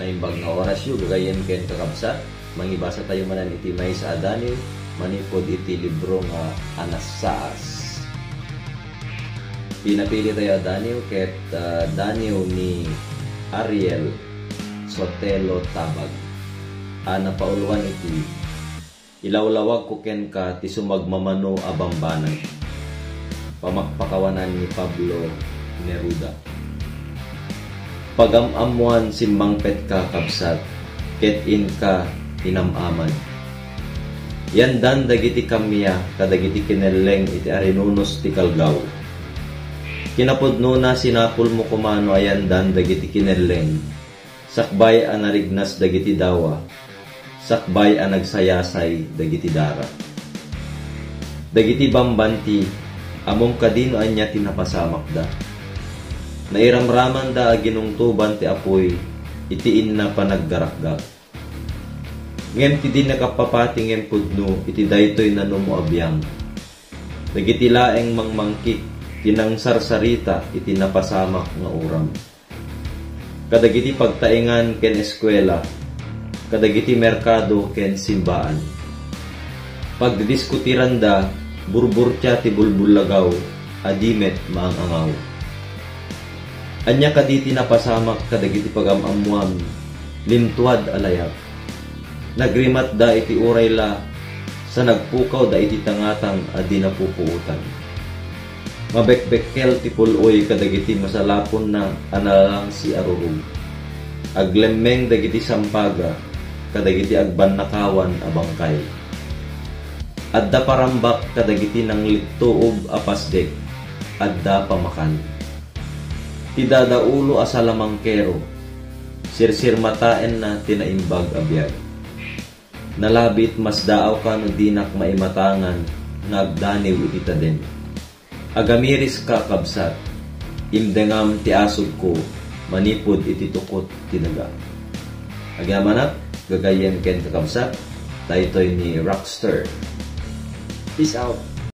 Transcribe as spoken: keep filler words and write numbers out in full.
Naimbag nga orasyo, gagayyem ken kakabsat, mangibasa tayo manen iti maysa a daniw manipud iti libro nga Anasaas. Pinapili tayo a daniw ket, ah, daniw ni Ariel Sotelo Tabag a napauluan iti Ilawlawagko kenka ti sumagmamano a bambanag. Pamakpakawanan ni Pablo Neruda. Pagam-ammoan, simmangpetka, kabsat, ket inka inam-amad. Yandan dagiti kammia kadagiti kinelleng iti arinunus ti kalgaw. Kinapudnona, sinapulmo koma no ayandan dagiti kinelleng, sakbay a narignas dagiti dawa, sakbay a nagsayasay dagiti dara. Dagiti bambanti, ammom kadi no ania ti napasamakda? Nairamramanda a ginungtoban ti apuy iti inna panaggarakgak. Ngem ti di nakapapati ngem pudno iti daytoy nanumo a biang. Dagiti laeng mangmangkik ti nangsarsarita iti napasamak nga uram. Kadagiti pagtaengan ken eskuela, kadagiti merkado ken simbaan. Pagdidiskutiranda, burburtia ti bulbullagaw a di met maang-angaw. Ania kadi ti napasamak kadagiti pagam-ammoam? Lintuad a layag. Nagrimatda iti uray la, sa nagpukawda iti tangatang a di napupuotan. Mabekbekkel ti pul-oy kadagiti masalaponna a nalalangsi a rurog. Aglemmeng dagiti sampaga kadagiti agbannakawan a bangkay. Adda parambak kadagiti nanglittuob a pasdek, adda pamakan. Ti dadaulo a salamangkero, sirsirmataenna ti naimbag a biag. Nalabit, masdaawka no dinak maimatangan nga agdaniw iti tadem. Agamiriska, kabsat, imdengam ti asugko manipud iti tukot ti daga. Agyamanak, gagayyem ken kakabsat, daytoy ni Rockster. Peace out.